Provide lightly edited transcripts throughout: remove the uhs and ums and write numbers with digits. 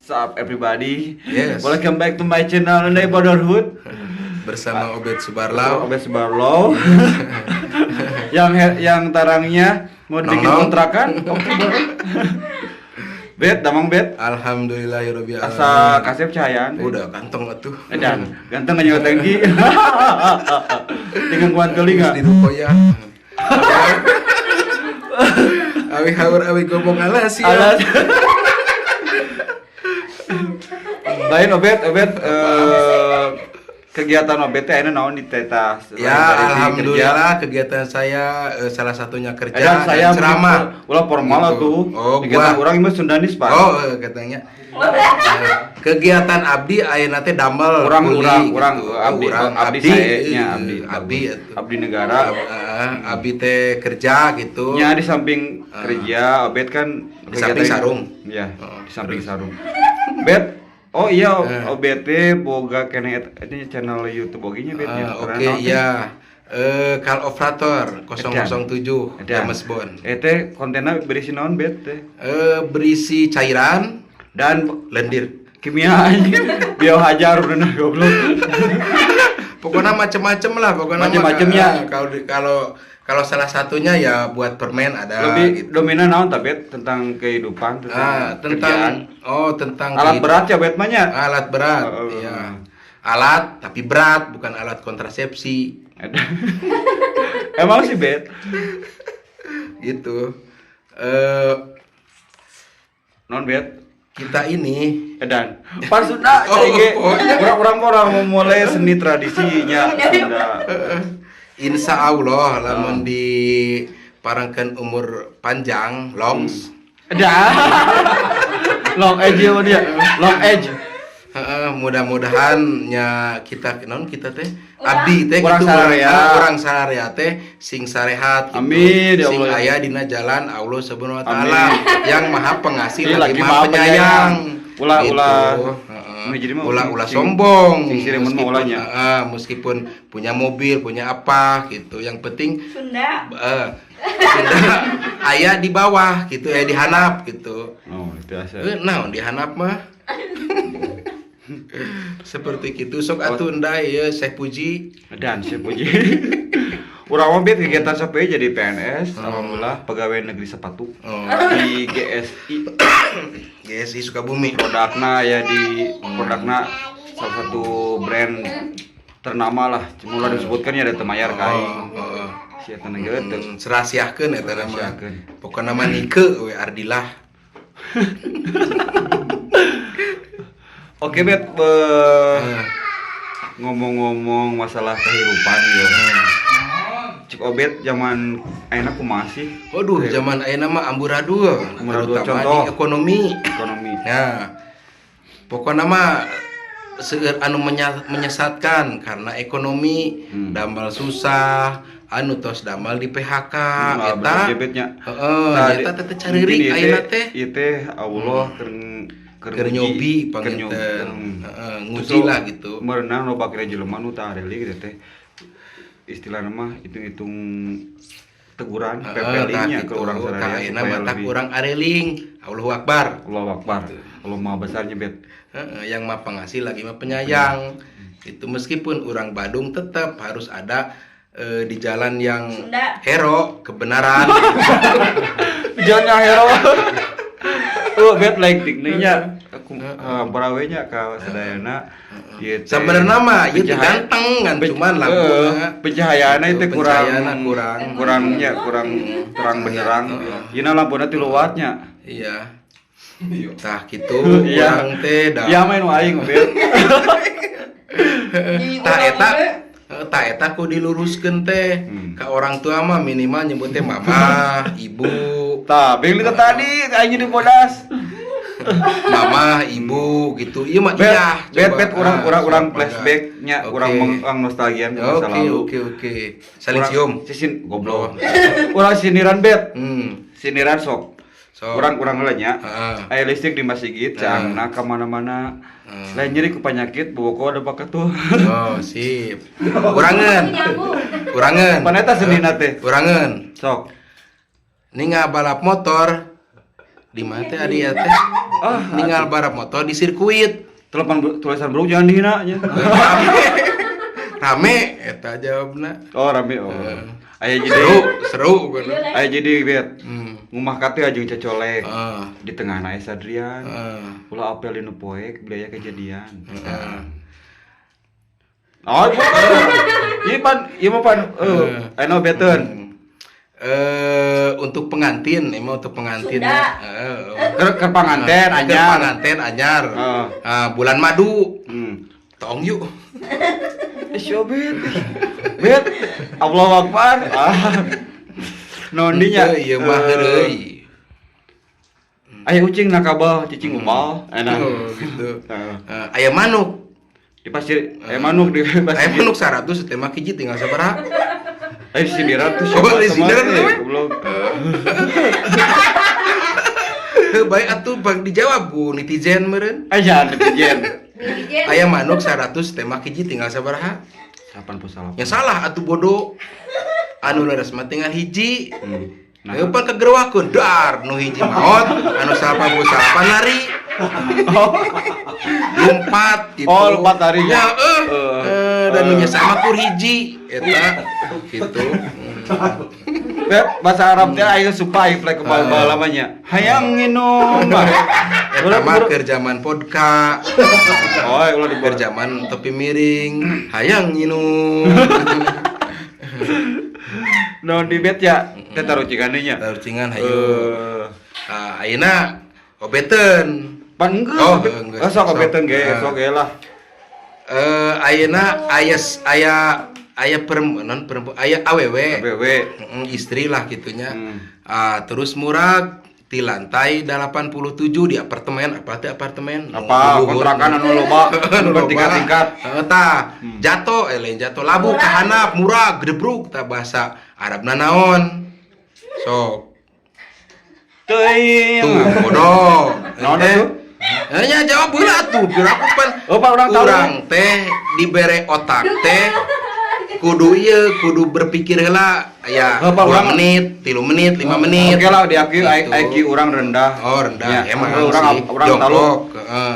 What's up, everybody? Yes. Welcome back to my channel, Neighborhood. Bersama Obed Subarlau. Obed Subarlo. Yang tarangnya mau dibikin Nong-nong. Kontrakan. Oke, boleh. Bet, damang, Bet? Alhamdulillahirabbil Asa kasep cahayaan. Udah ganteng atuh. Edan, ganteng aja tangki. Dengan kuat telinga. Di rukoya. Awi haur awi gobong alas ya. Alas. Lain Obet, Obet, kegiatan Obet teh ayeuna naon di teta? Selain Ya, dari si alhamdulillah kegiatan saya salah satunya kerja kerja. Dan saya dan ceramah. Ulah formal Gitu. tuh. Oh, kegiatan gua. orang ini Sundanis, Pak. Oh, katanya. Kegiatan abdi ayeuna teh damel Urang kuli, urang gitu. Urang Oh, abdi urang abdi sae nya abdi abdi atuh. Abdi negara. Abdi teh kerja gitu. Nya di samping kerja Obet kan Di samping sarung. Ya, Oh, di samping terus. Sarung. Bet, oh iya, Eh. OBT boga keneh ini channel YouTube oge nya, Bet, nya. Ah, Karena oke, naon teh? iya. Kal Operator 007 Edan. James Bond. Eh teh kontenna berisi naon, Bet, teh? Berisi cairan Dan lendir. Kimia anjing. Biohajar bener goblok. Pokoknya macem-macem lah pokoknya mah. Macem-macemnya. Kalau kalau salah satunya ya buat permen ada Lebih gitu. Dominan naon tapi tentang kehidupan, tentang Ah, kerjaan. tentang oh tentang Alat berat ya, Bet, mah nya. Alat berat, Oh. iya. Alat tapi berat, bukan alat kontrasepsi. Edan. Emang sih, Bet. Gitu. Eh Non, Bet? Kita ini Edan. Pan Sunda Oh, cai ge. oh, iya. Urang-urang orang mau mulai seni tradisinya Sunda. Insya Allah lamun diparengkeun umur panjang, longs. Edan. Long age ya dia. Long age. Heeh, mudah-mudahan nya kita non kita teh abdi teh Urang gitu sararea. Urang sararea teh sing sarehat gitu. Amin, ya sing Allah. Aya dina jalan Allah Subhanahu wa taala yang Maha Pengasih Iya, lagi Maha Penyayang. Ulah Gitu. ulah. Heeh. Nu jadi mah ulah ulah sombong. sing siremun mah Meskipun, ulahnya. heeh, meskipun punya mobil, punya apa gitu. Yang penting Sunda. Sunda aya di bawah gitu ya, di handap gitu. Oh, itu asa. Eh, naon di handap mah? Seperti gitu sok atuh ndai ya Syekh Puji. Dan si Puji. Urang mah, Bet, kegiatan sampai jadi PNS, alhamdulillah pegawai negeri sepatu di GSI. GSI Sukabumi. Produkna ya di produkna salah satu brand ternama lah. Cuma ulah disebutkan ya, ada temayar ka aing. Oh. Si eta na ge teu. Serasiahkeun eta nama. Serasiahkeun. Pokokna mah Nike we Ardilah. Oke, Bet, ngomong-ngomong masalah kehidupan ya. Cik Obet zaman ayeuna kumaha sih? Waduh, zaman ayeuna mah amburadul, Amburadul, terutama contoh. di ekonomi. Ekonomi. Nah, pokoknya mah seueur anu menyesatkan karena ekonomi, damel susah, anu tos damel di PHK Nah, eta. bener jebetnya. Heeh, Tadi- eta teh careurik mungkin ieu ayeuna teh. teh. Ieu teh Allah keur keur Keur nguji, nyobi keur panginten. nyobi. Heeh, nguji Terus lah gitu. merenang loba kira jelema nu teu areli gitu teh. Istilahna mah hitung-hitung teguran Heeh, tah pepelingnya ke gitu. urang Tah sadaya ayeuna supaya mah tah lebih kurang areling. Allahu Akbar. Allahu Akbar. Allah Maha Besarnya, Bet. Heeh, yang Maha Pengasih lagi Maha Penyayang. Itu meskipun orang Badung tetap harus ada di jalan yang Sunda. hero kebenaran. Jangan hero. Oh, Bet, like nya aku ampura we nya ka sadayana. Ieu teh Sebenarnya mah ieu teh ganteng kan cuman lampuna pencahayaanna gitu, itu kurang pencahayaanna kurang. Kurangnya kurang terang benderang. Ieu lampuna 3 wattnya. Iya. Tah gitu Iya. urang teh da. Ya main aing, Bet. Tah eta tah eta ku diluruskeun teh. Ka orang tua mah minimal nyebutnya mama, ibu. Tah, bing itu tadi aing jadi bodas. Mama, ibu gitu. Iya mah Bet, iya. Bet, Coba. Bet, urang Ah, urang urang sok, flashbacknya, mangga. urang meng nostalgian ke masa Oke, lalu. oke. Saling Urang- cium. Sisin goblok. Urang sindiran, Bet. Sindiran sok. Sok. Urang urang heula nya. Heeh. Aya listrik di masjid, caangna ka mana-mana. Lain nyeri ku penyakit, boboko ada bakat tuh. Oh, sip. Urangan. Nyambung. Urangan. Pan eta senina teh. Urangan. Sok. Ini nggak balap motor. Di mana teh adi ya teh? Ah, Ninggal balap motor di sirkuit. Telepon tulisan buruk jangan dihina nya. Rame. Rame eta jawabna. Oh, rame, oh. Aya jadi Seru, seru pokona. Aya jadi, Bet. Ngumah kate jeung cocolek. Di tengah nae sadrian. Ulah apel dinu poek beli aya kejadian. Oh, bukan. Ieu pan, ieu mah pan anu beteun. Untuk pengantin, emang untuk pengantin Sunda. Ya. Keur panganten Keur anyar. Panganten anyar. Heeh. Ah, bulan madu. Tong yuk. Eh, si Obet. Bet. Allahu Akbar. Ah. Nondinya. Henteu, ieu mah heureuy. Aya ucing nakabal, cicing umal. Enak. Oh, gitu. Heeh. Eh, aya manuk. Di pasir, aya manuk di pasir. Aya manuk 100 teh mah hiji tinggal sabaraha? Eh, sindiran tuh. Oh, Siapa di sindiran sama, tuh, eh, goblok. Heuh, bae atuh bang dijawab ku netizen meureun. Aya netizen. Netizen. Aya manuk 100 teh mah hiji tinggal sabaraha? 88. Ya salah atuh, bodoh. Anu leres mah tinggal hiji. Nah. Nah, pan kagerowakeun dar nu hiji maot, anu 88 lari. Lompat gitu. Oh, lompat larinya. Ya, eh. Dan nu nya sama kur hiji eta gitu. Beb, bahasa Arab teh aing suka, aing play ke bal lamanya. Hayang nginum. Eta mah keur zaman vodka, Oh, ulah di keur zaman topi miring, hayang nginum. Non di bet ya, teh taruh cikannya. Tarucingan hayu. Eh, Ah, ayeuna obeteun. Pan geus. Oh, Oh, geus. sok obeteun ge, Ah. sok ge lah. Eh, ayeuna aya aya aya perempuan, non perempuan, aya awewe. BW. Istri lah gitunya. Hmm. Ah, terus murag di lantai 87 di apartemen, apa teh apartemen? Apa Nu luhur. kontrakan anu loba, anu Anu loba. bertingkat-tingkat. Heeh, tah, jatuh, eh lain jatuh, labuh Murag. ka handap, murag, gedebruk, tah bahasa Arabna naon? Sok. Teuing. Tuh, bodoh. Naon Eh, atuh? Eh, nya jawab heula atuh, biar aku pan. Oh, Pak, urang tahu. Urang teh dibere otak teh kudu ieu, kudu berpikir heula ya. Oh, Pak, 2 urang- menit, 3 menit, 5 menit. Oke lah, diakui Gitu. IQ urang rendah. Oh, rendah. Ya, Emang urang sih. urang tahu. Jongkok, heeh.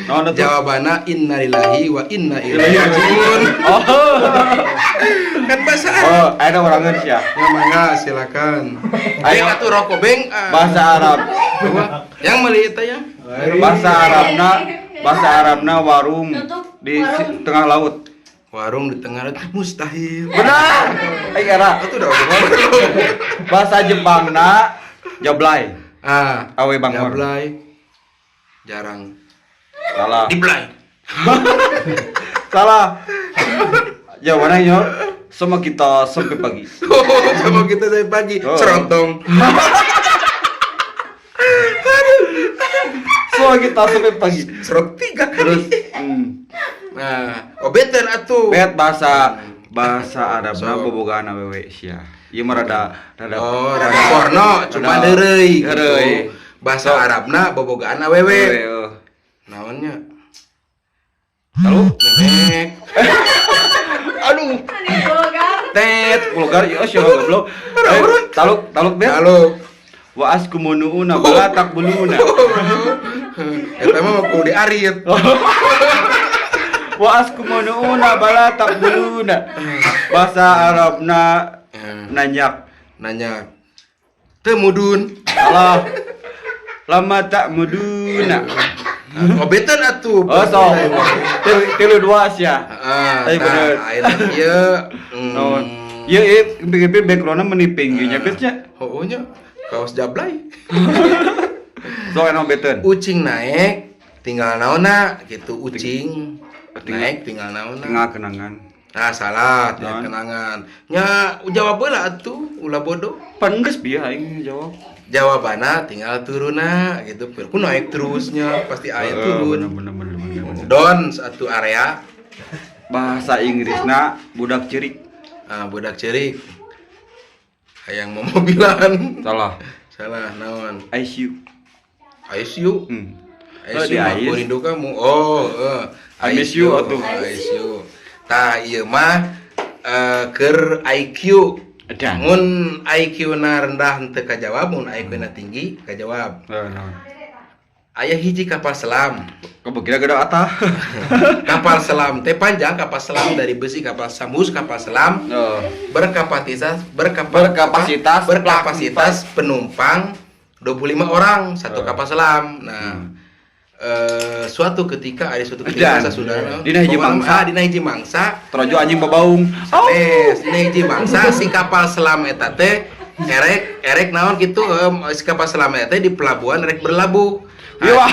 Naon atuh? Jawabanna innalillahi wa inna ilaihi rajiun. Oh. Kan bahasa Arab. Oh, ada orangan sih ya. Ya mangga, silakan. Ayo. Ayo atuh rokok beng. Ah. Bahasa Arab. Yang meuli eta ya. Bahasa Arabna warung Tutup di warung. Tengah laut. Warung di tengah laut mustahil. Benar. Aing era. Itu udah belum. Bahasa Jepangna jablay. Ah, Awe bangor. Jablay. Jarang. Salah. Diblay. Salah. Jawabannya yo sama kita sampai pagi. Oh, sama kita dari pagi. Oh. Serontong. Sama kita sampai pagi. Serot tiga kali. Terus Nah, obetan atuh. Bet, bahasa bahasa Arabna So. bobogaan awewe sia. Ieu mah rada rada Oh, rada porno, cuma Rada- deureuy gitu. Heureuy. Bahasa Arabna bobogaan awewe. Awewe, oh. Naonnya? Lalu Memek. Aduh, Ini vulgar. tet vulgar ieu sia goblok. Eh, taluk taluk bet. Halo. Wa askumununa bala takbuluna. Eta mah kudu diarit. Wa askumununa bala takbuluna. Bahasa Arabna Eh, nanyak. Nanya. Teu mudun. Salah. Lama tak muduna. Obetan atuh. Oh, so. Tilu, tilu dua sia. Heeh. Tapi bener. Ayeuna ieu Naon? Ieu ieu BGP backgroundna meni pinggirnya betnya. Heueuh nya. Kaos jablay. So anu beten. Ucing naik tinggal naonna gitu, ucing naik tinggal naonna? Tinggal kenangan. Nah, salah, tinggal Naon? Kenangan nya, jawab heula atuh, ulah bodoh. Pan geus bieu aing jawab. Jawabanna tinggal turunna gitu, ku naik terusnya pasti aya Heeh, turun. Bener bener bener bener. Bener. Don satu area. Bahasa Inggrisna budak cerik. Ah, budak cerik hayang mau mobilan. Salah. Salah naon? ICU. ICU. Oh, ICU di mah aku ICU. rindu kamu. Oh, eh. I miss you atuh. ICU. Tah ieu mah keur IQ. Edan. Mun IQ-na rendah henteu kajawab, mun IQ-na tinggi kajawab. Eh, naon? Aya hiji kapal selam. Kebekira gede atah. Kapal selam teh panjang, kapal selam dari besi, kapal samus, kapal selam Oh. berkapasitas Berkapasitas berkapasitas penumpang 25 orang satu kapal selam. Nah, suatu ketika ada suatu ketika Dan, masa sudah dina hiji mangsa. Ah, dina hiji mangsa. Torojo anjing babaung. Sanes, dina hiji mangsa si kapal selam eta teh erek erek naon gitu, si kapal selam eta teh di pelabuhan erek berlabuh. Iya wah.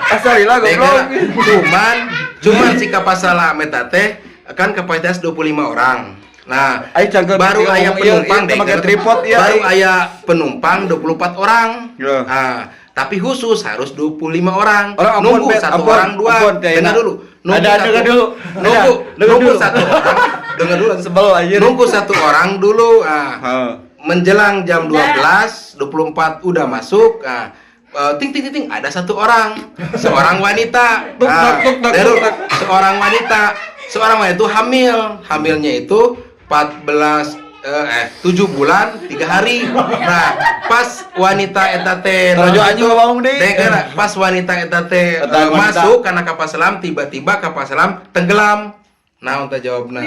Asal lah goblok. Cuman cuman si kapal selam eta teh kan kapasitas 25 orang. Nah, Ayo cangkeun baru ieu aya ngomong ieu, penumpang ieu deh, make tripod ieu, baru aing. Aya penumpang 24 orang. Ya. Nah, tapi khusus harus 25 orang. Orang, ampun, nunggu Bet, satu ampun, orang dua. ampun, teh, Dengar enak. dulu. Nunggu Ada, satu, dengar dulu. Nunggu, Ada, dengar nunggu dulu. satu orang. Dengar dulu. Sebel anjir. Nunggu satu orang dulu. Nah, Heeh. menjelang jam 12, 24 udah masuk. Nah, ting ting ting ting ada satu orang, seorang wanita. Tuk, Nah, tak, tuk, tak, baru tuk, tak. seorang wanita, seorang wanita itu hamil. Hamilnya itu 14 7 bulan 3 hari. Nah, pas wanita eta teh Tarajo anjing ngomong deui. Dengar, pas wanita eta teh Eta wanita. masuk karena kapal selam, tiba-tiba kapal selam tenggelam. Nah, untuk jawabna.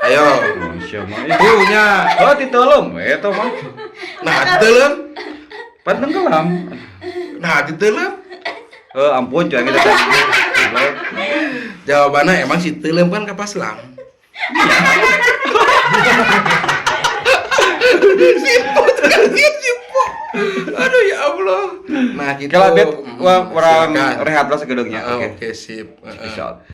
Ayo. Oh, siapa? Punya. Oh, ditolong eta mah. Nah, diteuleum. Pan tenggelam. Nah, diteuleum. Eh, ampun cuy kita teh. Jawabannya emang si teuleum kan kapal selam. Simpul sekali, simpul. Aduh ya Allah. Nah, gitu. Kalau bet, Mm, urang silakan. rehat lah sakedeungnya. Ah, Oke. oke, sip. Heeh. Peace out.